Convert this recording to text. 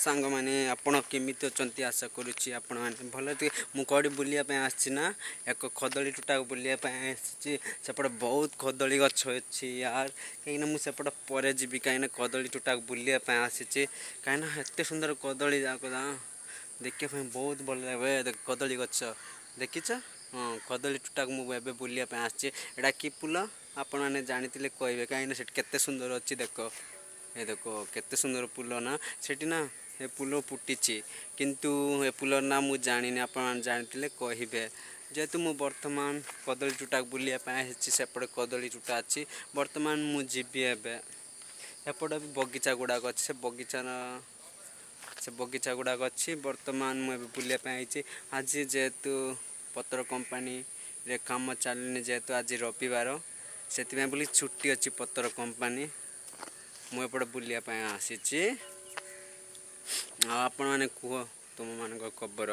ସାଙ୍ଗମାନେ, ଆପଣ କେମିତି ଅଛନ୍ତି? ଆଶା କରୁଛି ଆପଣମାନେ ଭଲ ଥିବେ। ମୁଁ କେଉଁଠି ବୁଲିବା ପାଇଁ ଆସିଛି ନା, ଏକ କଦଳୀ ଟୁଟାକୁ ବୁଲିବା ପାଇଁ ଆସିଛି। ସେପଟେ ବହୁତ କଦଳୀ ଗଛ ଅଛି ୟାର। କାହିଁକିନା ମୁଁ ସେପଟେ ପରେ ଯିବି, କାହିଁକିନା କଦଳୀ ଟୁଟାକୁ ବୁଲିବା ପାଇଁ ଆସିଛି। କାହିଁକିନା ଏତେ ସୁନ୍ଦର କଦଳୀ ଯାକ ନା, ଦେଖିବା ପାଇଁ ବହୁତ ଭଲ ଲାଗେ। ଦେଖ, କଦଳୀ ଗଛ ଦେଖିଛ? ହଁ, କଦଳୀ ଟୁଟାକୁ ମୁଁ ଏବେ ବୁଲିବା ପାଇଁ ଆସିଛି। ଏଇଟା କି ଫୁଲ, ଆପଣମାନେ ଜାଣିଥିଲେ କହିବେ। କାହିଁକିନା ସେଠି କେତେ ସୁନ୍ଦର ଅଛି, ଦେଖ। ଏ ଦେଖ, କେତେ ସୁନ୍ଦର ଫୁଲ ନା ସେଠି ନା। ଏ ଫୁଲ ଫୁଟିଛି, କିନ୍ତୁ ଏ ଫୁଲର ନାଁ ମୁଁ ଜାଣିନି। ଆପଣମାନେ ଜାଣିଥିଲେ କହିବେ। ଯେହେତୁ ମୁଁ ବର୍ତ୍ତମାନ କଦଳୀ ଟୁଟାକୁ ବୁଲିବା ପାଇଁ ଆସିଛି, ସେପଟେ କଦଳୀ ଟୁଟା ଅଛି। ବର୍ତ୍ତମାନ ମୁଁ ଯିବି ଏବେ। ଏପଟେ ବି ବଗିଚା ଗୁଡ଼ାକ ଅଛି। ସେ ବଗିଚା ଗୁଡ଼ାକ ଅଛି। ବର୍ତ୍ତମାନ ମୁଁ ଏବେ ବୁଲିବା ପାଇଁ ଆଇଛି। ଆଜି ଯେହେତୁ ପତ୍ର କମ୍ପାନୀରେ କାମ ଚାଲିନି, ଯେହେତୁ ଆଜି ରବିବାର, ସେଥିପାଇଁ ବୋଲି ଛୁଟି ଅଛି ପତ୍ର କମ୍ପାନୀ। ମୁଁ ଏପଟେ ବୁଲିବା ପାଇଁ ଆସିଛି। ଆଉ ଆପଣମାନେ କୁହ ତୁମମାନଙ୍କ ଖବର।